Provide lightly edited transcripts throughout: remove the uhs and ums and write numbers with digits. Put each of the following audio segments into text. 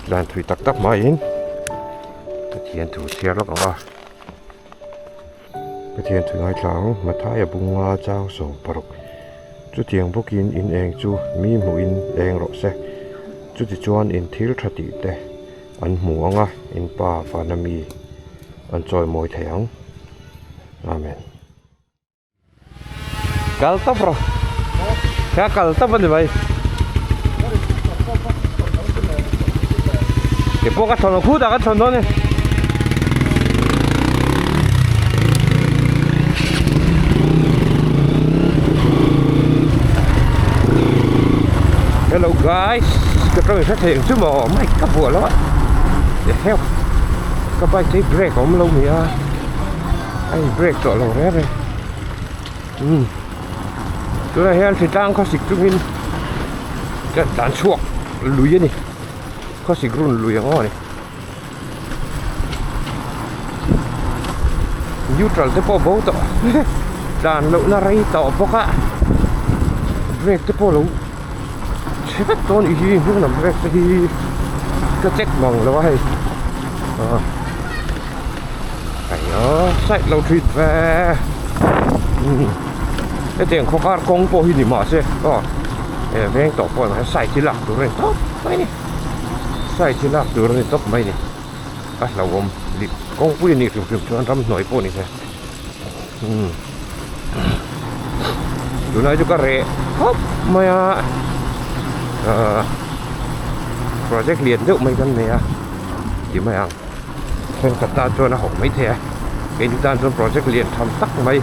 Tlan thui tak tak hmaiin Pathian thu chhiar lawk ang a. Pathian thu ngaithla ang Mathaia bunga chang 16 Chutiang bawkin in eng chu mi hmuhin eng rawh se. Chutichuan in thil tha tih te an hmu ang a, in pa vana mi an chawimawi thei ang. Amen. Kal tawp rawh. Kha kal tawp a ni mai. Ke pawh ka thawn ang khutah ka thawn dawn e. Hello guys, ka tawng hre thei ang chu maw mai ka buah lo a. Eheu. Ka bike hi brake a awm lo nia. A in break tawh lo reng reng umm tunah hian hritlang khawsik chungin kan tlan chhuak lui a ni khawsik run lui ang aw ni neutral te pawh bo tawh tlan lohna rei tawh bawk a brake te pawh lo chhe vek tawh a nih hi hnung lam brake te hi ka check mang lo a hei ah. Aio side lo thrit ve hetiang khaw kar kawng pawh hi ni mahse aw he veng tawh pawh hian side hi lak tur a ni tawp mai ni side hi lak tur a ni tawp mai ni a hlauhawm dik kawngpui a nih hrim hrim chuan ramhnuai pawh ni se umm tunlai chu ka reh khawp mai a ahh project lian deuh mai kan nei a ti mai ang. Thenkhat tan chuan a hawk mai thei a keini tan chuan project lian tham tak mai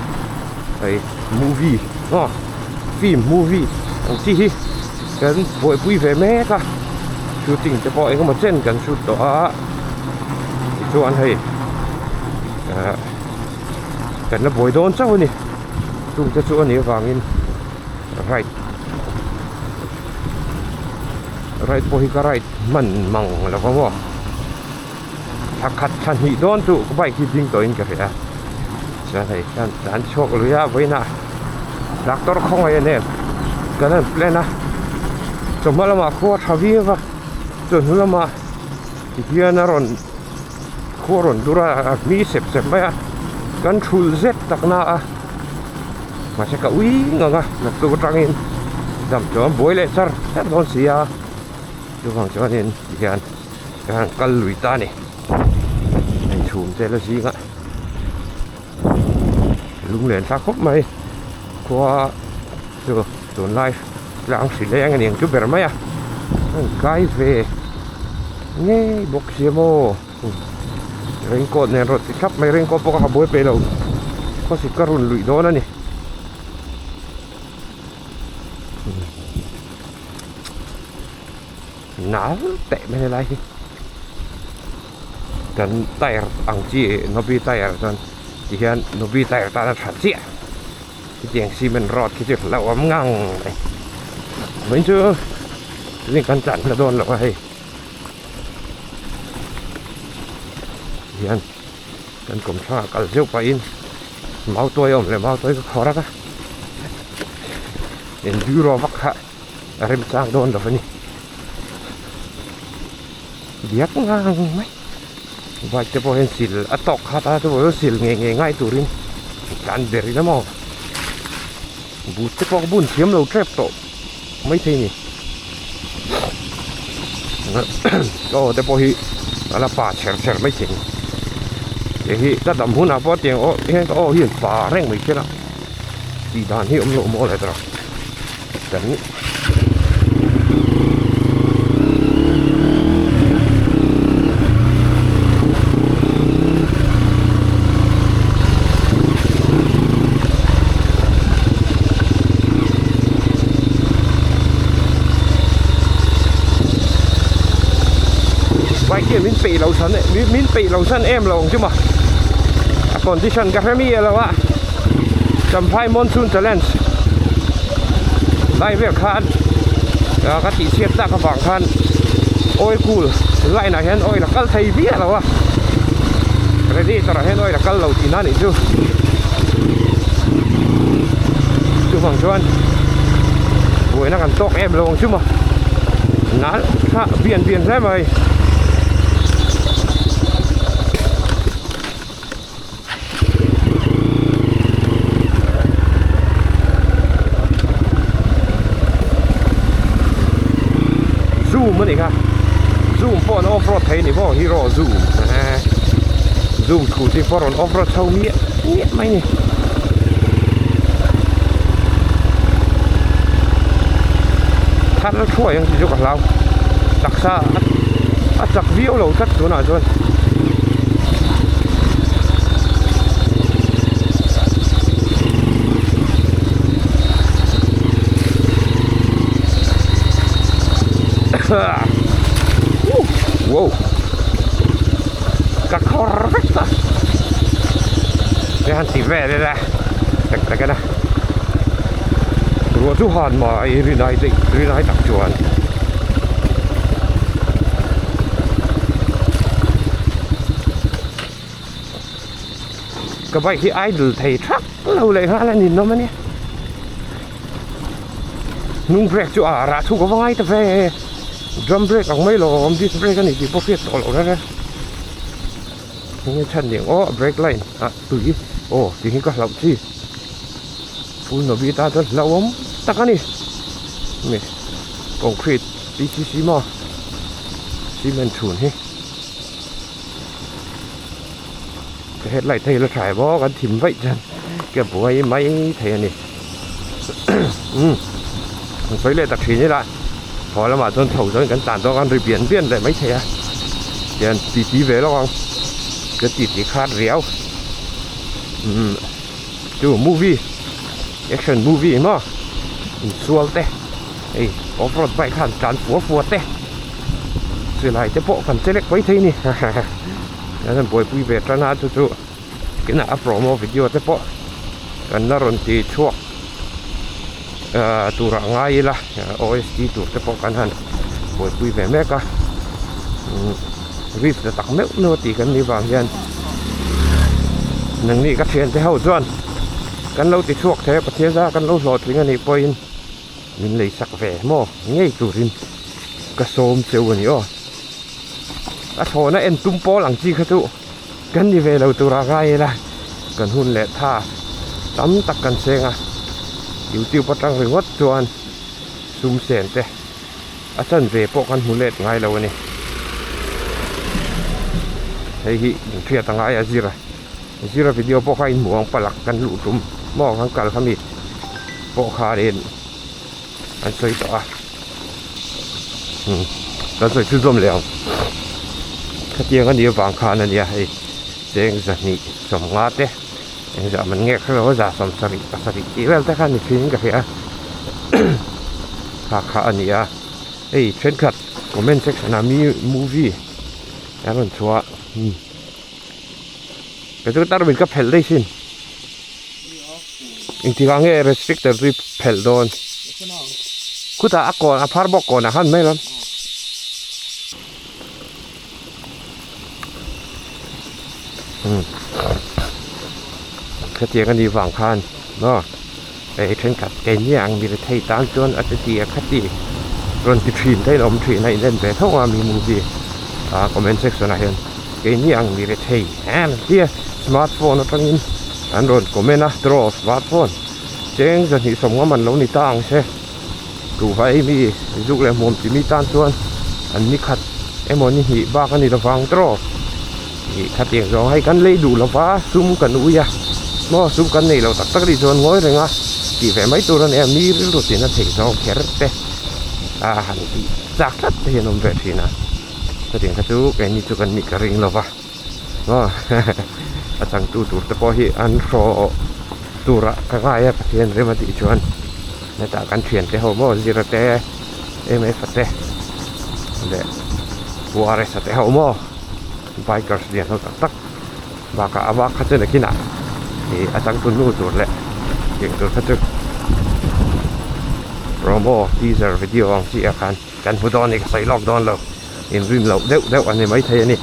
hei movie aw film movie ang chi hi kan buaipui ve mek a shooting te pawh engemaw chen kan shoot tawh a tichuan hei ah kan la buai dawn chauh a ni chung te chu a nih avangin right right pawh hi ka right hman mang lo va maw. Thla khat thla hnih dawn chu ka bike hi ding tawhin ka hria chuan hei hian tlan chhuak lui a vawiinah doctor khawngaih a nen kan han plan a chawhma lamah khua tha viau a chawhnu lamah tihian a rawn khua rawn dur a a hmi sep sep mai a kan thul zet tak na a mahse ka ui ngang a naktuk atangin dam chuan buai leh char char dawn si a chuvang chuanin tihian. Ka han kal lui ta a ni hei chhum te la zing a lunglen thlak khawp mai khua chu tunlai tlang hri leng a ni ang chu ber mai a an kai ve ngei bawk sia maw raincoat nen rawn ti thlap mai raincoat pawh ka ha buai peih lo khawsik ka run luih dawn a ni. Nal teh mai helai hi kan tyre ang chi nobi tyre chuan ti hian nobi tyre tan a tha chiah hetiang cement road khi chu hlauhawm ngang mai vawiin chu tuni kan tlan hla dawn lo a hei hian kan kawmthlangah kal zeuh pahin mautuai a awm leh mautuai ka khawr a enduro vak kha. A remchang dawn lo a ni diak ngang mai bike te pawh hian sil a tawk khat a chuvang chuan sil ngei ngei ngai turin tlan ber ila maw but te pawh ka bun thiam lo tep tawh maithei a ni aw te pawh hi a la pa chher chher maithei a ni hei hi ka dam hunah pawh tiang aw hian ka aw hi pa reng mai sia tih dan hi awm loh maw le tawh. Kan bike hian min peih lo san min peih lo san em lo ang chu ma a condition ka hre miah lo a Champhai monsoon challenge lai vel khan ah ka tih chhiat tak avang khan oil cool line ah hian oil a kal thei viau lo a radiator ah hian oil a kal lo tihna a nih chu chuvang chuan buaina kan tawk em lo ang chu maw nal kha bian bian hle mai. Zoom scooty pawh a rawn off road chho miah miah mai a ni. Thar thuai ang tih chu ka hlau. Taksa a chak viau lo tlat tunah chuan. Wow. Ka khawr vek ta. Te han ti vel ila. Tak tak ana. Ruah chu han mai rinai daih rinai tak chuan. Ka bike hi idle thei thak lo leh nghal a ninawm a nia. Hnung brake chu a rah chhuk a va ngai ta ve. Drum brake ang mai lo a awm disc brake a ni tih pawh hriat tawh loh reng e. Enge chhan ni ang aw brake line ah tui aw tih hi ka hlauh chi. Full nobi ta chuan hlauhawm tak a ni. Hemi concrete P C C maw cement chhun hi. Ka headlight te hi la tha bawk an thim vaih chuan ka buai mai thei a ni umm an sawi leh tak thin ila haw lamah chuan chho chuan kan tlan dawn a ri bian bian leh mai thei a tian ti ti ve lawk ang ka ti ti khat riau umm chu movie action movie maw insual te hei off road bike khan tlan fua fua te silai te pawh kan che lek mai thei a ni. Kan han buaipui ve tan a chu chu kinah a promo video te pawh kan la rawn ti chhuak ahh turah ngai ila O S T tur te pawh kan han buaipui ve mek a umm risk la tak meuh meuh a tih kan nih vang hian nangni ka thiante ho chuan kan lo ti chhuak thei a Pathian zara kan lo hlawhtling a nih pawhin min lei sak ve maw ngei turin ka sawm cheu a ni aw. A thlawhna en tum pawl ang chi kha chu kan ni ve lo tur a ngai ila kan hun leh tha tam tak kan cheng a youtube atang ringawt chuan sum sen te a chanve pawh kan hmu let ngai lo a ni hei hi inhriat a ngai a zir a zir a video pawh kha inhmuh ang palak kan luh tum maw kan kal kha mi pawh khanin. An sawi tawh a umm kan sawi chu zawm leh ang khatiang a nih avang khan a nia hei cheng zahnih sawmnga te engzah man nge kha lo a za sawm sarih pasarih tih vel te kha a ni thin in ka hria a kha kha a ni a hei thenkhat comment section ah mi movie a rawn chhuah a umm kei chu tarmit ka phelh daih sin. Engtikah nge restrictor chu i phelh dawn? Khutah a kawn a phar bawk kawnah khan mai lam. Umm khatiang a nih vang khan maw hei thenkhat keini ang mi rethei tan chuan a ti ti a khati rawn ti thin te in awm thin a in en ve tho a mi movie ah comment section ah hian keini ang mi rethei em tia smartphone atangin an rawn comment a draw smartphone cheng zahnih sawmnga man lo ni ta ang se duhvai mi zuk leh hmuam chi mi tan chuan an ni khat emaw ni hnih bak a ni lovang draw ih khatiang zawng hei kan lei duh lova sum kan ui a maw sum kan nei lo tak tak nih chuan ngawi reng a tih ve mai tur a nia mi rilru tina thei zawng kher te a han tih chak tlat te hi an awm ve thin a. Hetiang kha chu keini chu kan nih ka ring lo va aw a changtu tur te pawh hi an hraw turah ka ngai a Pathian rem a tih chuan hetah kan thian te ho maw zira te M F a te leh Pu R S a te ho maw bikers lian ho tak tak bakah a bak kha chu nakinah ih a changtu nu tur leh tiang tur kha chu promo teaser video ang chi ah khan. Kan hmu dawn a ni ka sawi lawk dawn lo inrin loh deuh deuh a ni maithei a ni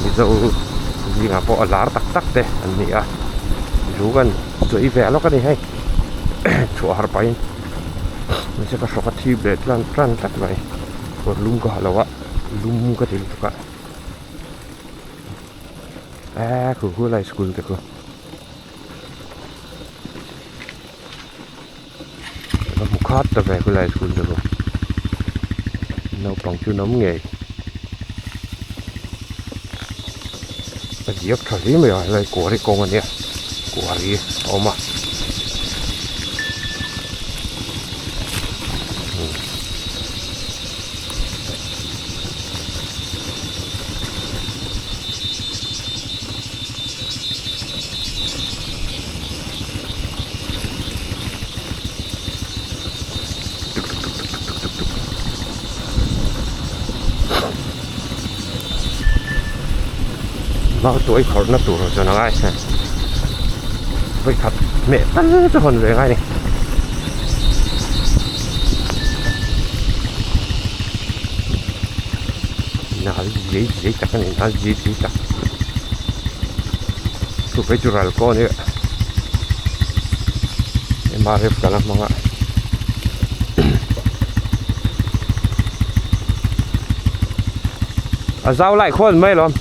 mizo zingah pawh a lar tak tak te an ni a zu kan sawi ve lawk a ni hei chhuah har pahin mahse ka hrawk a thip leh tlan tan tlat mai kawr lum ka ha lo a lum ka ti lutuk a eee khu khu lai school te khu. Ka hmu khat ta ve khulai school te pawh naupang chu an awm ngei a diak tha hle mai a helai kuari kawng a nia kuari a awm a. Mau tuai khawrhna tur chuan a ngai se vawikhat hmeh tal chu hawn ve ngai a ni. Nal zai zai tak a ni nal zai zai tak chu phei chu ral kaw a nia mrf kan la hmang a a zau lai khawn mai alawm.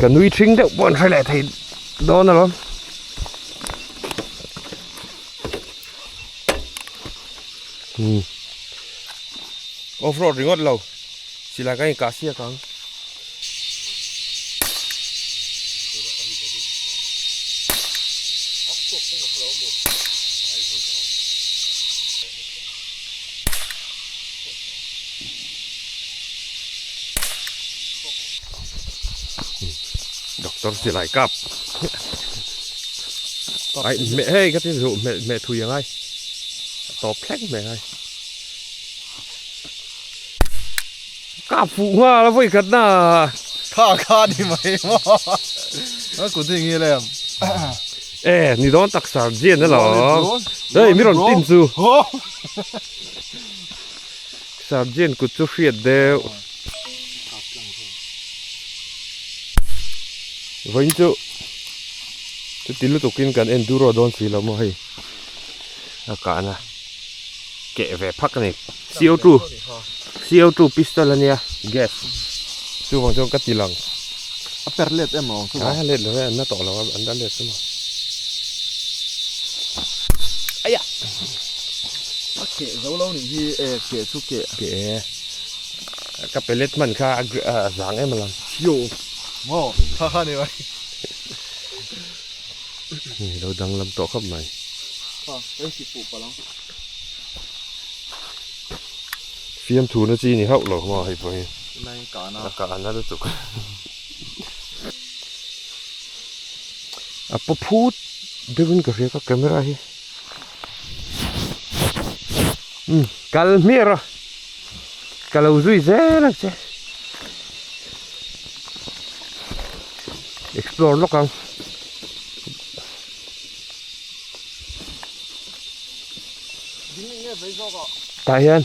Ka nui thing deuh pawh an hre leh thei dawn alawm. Off road ringawt lo silai ka inkah siak ang. Doctor silai kap ai meh hei ka ti zuh meh meh thui angai a tawp thleng mai angai Ka fuh nghal a vawi khat na. Kha kha ni mai maw. A kut hi nge lem. E ni dawn tak sar jian alo. Hei mi rawn tin chu. Sar jian kut chu hriat deuh. Vawiin chu chuti lutukin kan en dur aw dawn si lo maw hei. A kahna keh ve phak a ni. CO2 CO2 pistol a nia gas chuvang chuan ka ti lang. A per let em ang chu. A let lo e an na tawh lo a an la let chu maw. Aiah. A keh zo lo nih hi e keh chu keh. Keh e. Ka pe let hman kha a zang em alawm. Yo maw kha kha ni mai. Ni lo danglam tawh khawp mai. Kha ka inti fuh palh ang. Fiamthu na chi ni hauh lo maw hei pawh hi. Tunlai in kahna. A kahna lutuk. A paw phut deuhin ka hria ka camera hi. Umm kal hmiah rawh. Ka lo zui zel ang che. Explore lawk ang. Tah hian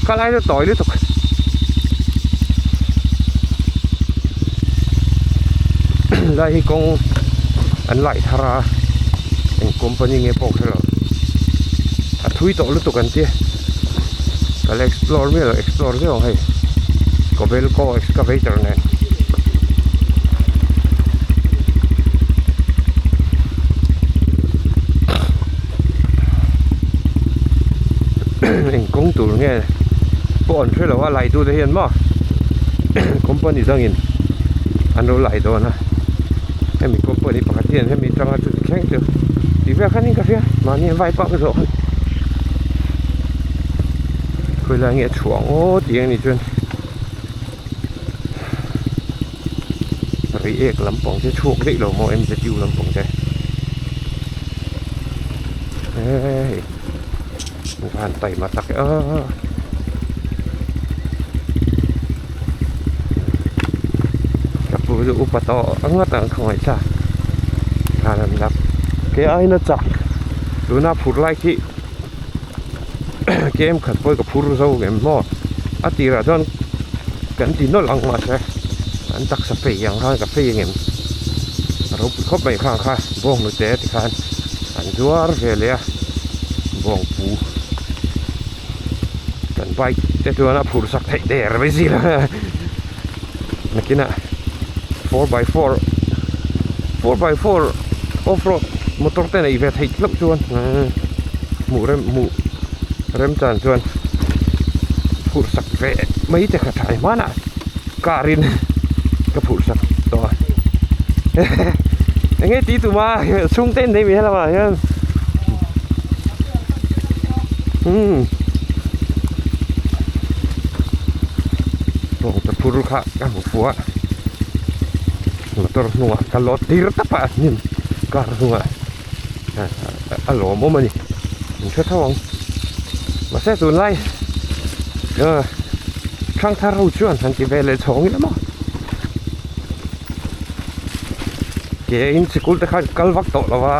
ka lai chu tawi lutuk. Lai hi kawng an laih thar a eng company nge pawh hre lo a thui tawh lutuk an tia ka la explore miah lo explore zeuh ang hei Kobelco excavator nen. Eng kawng tur nge pawh an hre lo a lai tute hian maw company dangin an lo lai dawn a hemi company pakhat hian hemi tanga chu ti thleng chu tih vel khan in ka hria mahni an vai pah ka zawh khan khawilai nge a chhuah ang aw tih ang nih chuan. Reiek lampang te chhuak daih lo maw M_Z_U lampang te hei van taima tak e aaa ka pu chu upa tawh ngawt ang khawngaih thlak khan an lak ke aiin a chak tuna phur lai khi kem khat pawh hi ka phur zo em maw a tirah chuan kan ti nawlh ang mahse an taksa fei ang khan ka fei ang em a ropui khawp mai khang kha bawng hnute ti khan an zuar ve leh a bawng pu kan bike te chuan a phur sak theih der mai zir a nakinah. 4x4 4x4 off road motor te neih ve theih hlauh chuan hmuh rem hmuh remchan chuan phurh sak ve mai te kha tha hmanah car in ka phurh sak tawh a enge tih tum a chhungte in nei mai helamah hian umm bawngte phur kha ka hmu fuh a motor hnungah ka load tir tap a hnim car hnungah a lawmawm a ni in hre tho ang mahse tunlai thangthar ho chuan han ti ve leh chhawng ila maw ke in sikul te khan kal vak tawh lo va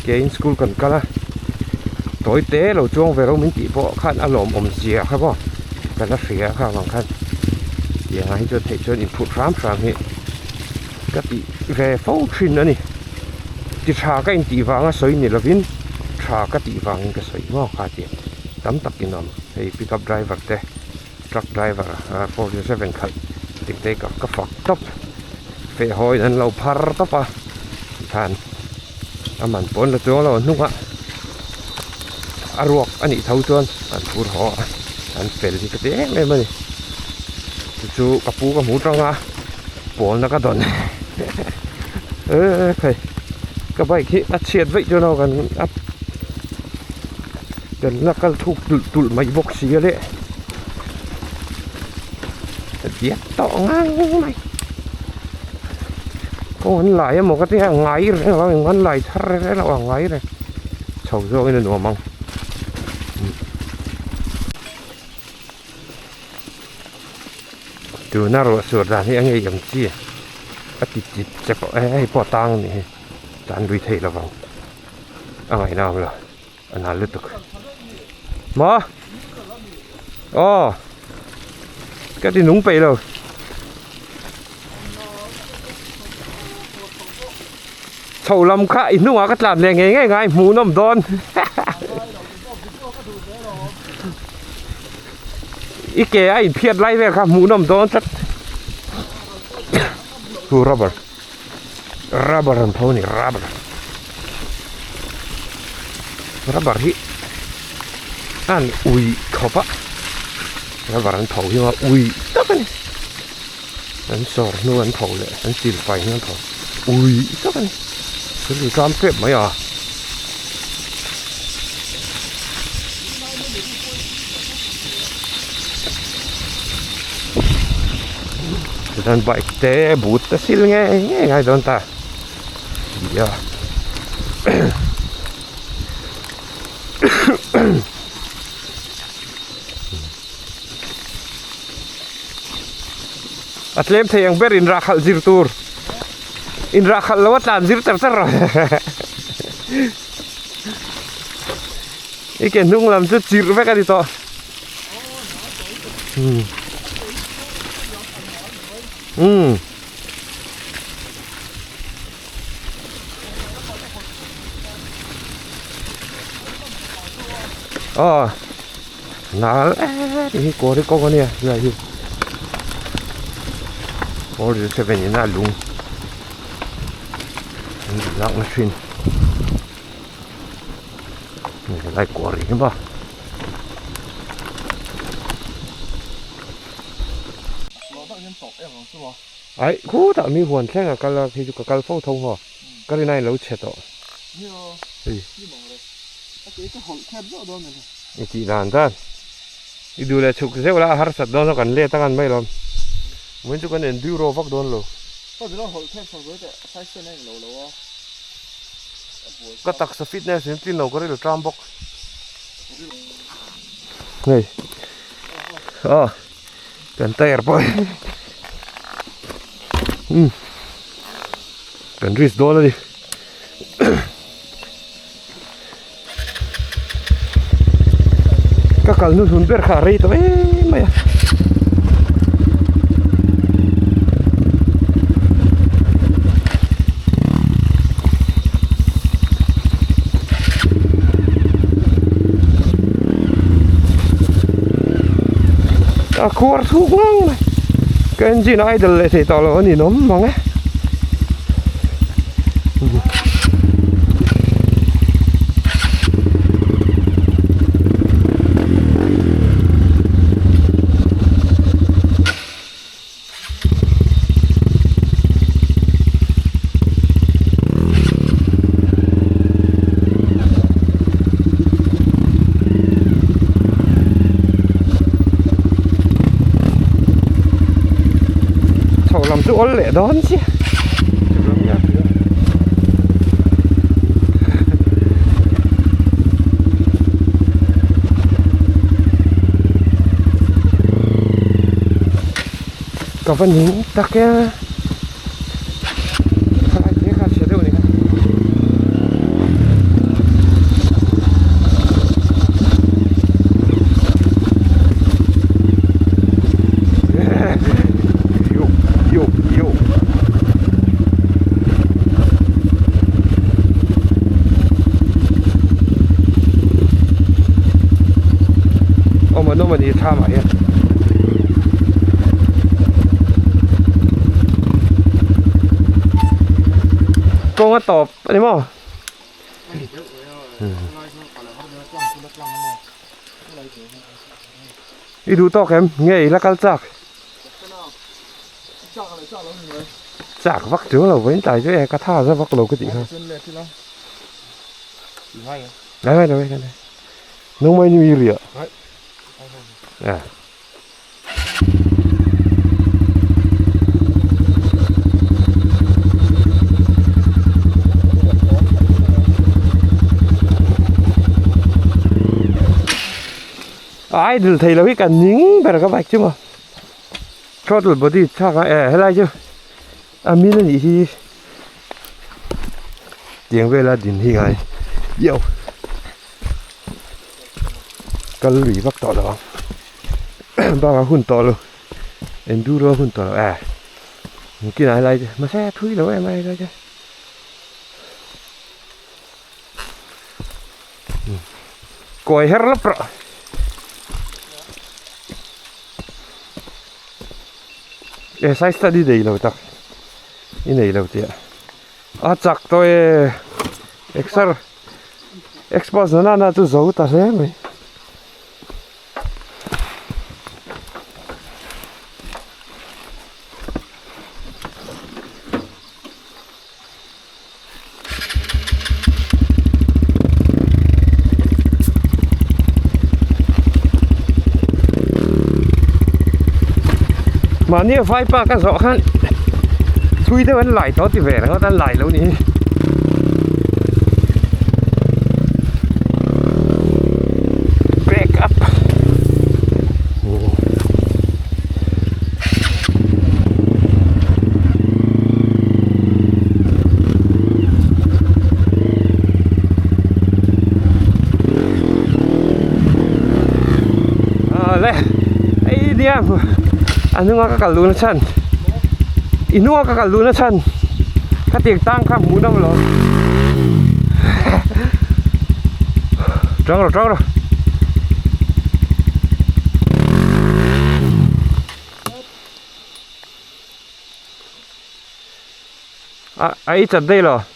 ke in school kan kal a tawi te lo chuang ve ro min tih pawh khan a lawmawm zia kha maw ka la hria kha avang khan tiang ah hi chuan theih chuan inphurh hram hram hi ka tih ve fo thin a ni ti tha ka intih vanga sawi ni lovin tha ka tih vangin ka sawi maw kha tih tam takin a awm hei pickup driver te truck driver 407 khalh dik te ka ka fak tawp feh hawiin an lo phar tawp a tikhan a man pawh an la chuang lo a hnungah a ruak a nih tho chuan an phur haw a an fel hi ka ti em em a ni chu chu ka pu ka hmu tang a pawlna ka dawn ekhei ka bike hi a chhiat vaih chuan aw kan a kan la kal thuk tulh tulh mai bawk si a le a diak tawh ngang mai kawng an lai emaw ka tia ngai reng lo a an lai thar reng lo a ngai reng chho zawngin a nuam ang. Tuna ruah sur dan hi a ngei ang chi a ti chip chep a hei pawh a tang a nih hi tan lui thei lovang a ngaihna awm lo a nal lutuk maw aw ka ti nung peih lo. Chho lam kha i hnungah ka tlan leh ngei ngei ngai hmuhnawm dawn. I ke a inphiat lai vel kha hmuhnawm dawn tlat. Chu rubber rubber an pho a ni rubber rubber hi an ui khawp a rubber an pho hi ui tak a ni. An sawr hnu an tho leh an sil fai hnu an tho ui tak a ni thil ri tlam tep mai a. Tichuan bike te boot te sil ngei ngei ngai dawn ta tia. A tlem thei ang ber inrah khalh zir tur inrah khalh lo a tlan zir char char i ke hnung lam chu chirh vek a ni tawh umm aw. Nal em hi kawr hi kawng ania helai hi 407 in a lung an duh lak na thin helai kawr hi maw. Aih khutah mi huan thleng a kal a khi chu ka kal fo tho maw ka rin ain lo chhe tawh. Hei. I tih dan dan i duh leh chhuk zeuh la a harsat dawn a kan let a kan mai lawm vawiin chu kan enduro vak dawn lo ka taksa fitness in tlin lo ka rilru ṭam bawk hei aw kan tyre pawh hi umm kan risk dawn a ni. Ka kal hnuhnun ber kha a rei tawh em mai a. A khuar thuk ngang mai. Ka engine a idle leh thei tawh lo a ni nawm mang e. Chho lam chu awl leh dawn chiah Ka va ning tak e khalai te kha chhe deuh a ni kha. Yo yo yo Awm an awm a ni thlam ah hian. Kawng a tawp a ni maw? I duh tawk em? Nge i la kal chak? Chak vak chu lo vawiin tlai chu e ka tha za vak lo ka tih kha. Ngai ngai lo e nangmah in mi riah. A idle thei lo hi kan ning ber ka bike chu maw throttle body thlak a eh helai chu a min a nih hi tiang vela din hi ngai yo kal lui vak tawh lo ang bakah hun tawh lo enduro hun tawh lo eh engtin ah helai te mahse thui lo em a helai te kawi her lap rawh e sai study nei lo tak i nei lo tih a chak tawh e exer expose na nana chu zo ta hle mai. Mahni a vaipa ka zawh khan thui deuh an lai tawh ti ve ringawt an lai lo ni hi. Back up. Le ei nia a hnunga ka kal duhna chhan i hnunga ka kal duhna chhan khatiang tang kha hmuh nawm lo tang rawh tang rawh. A a i chat daih lo.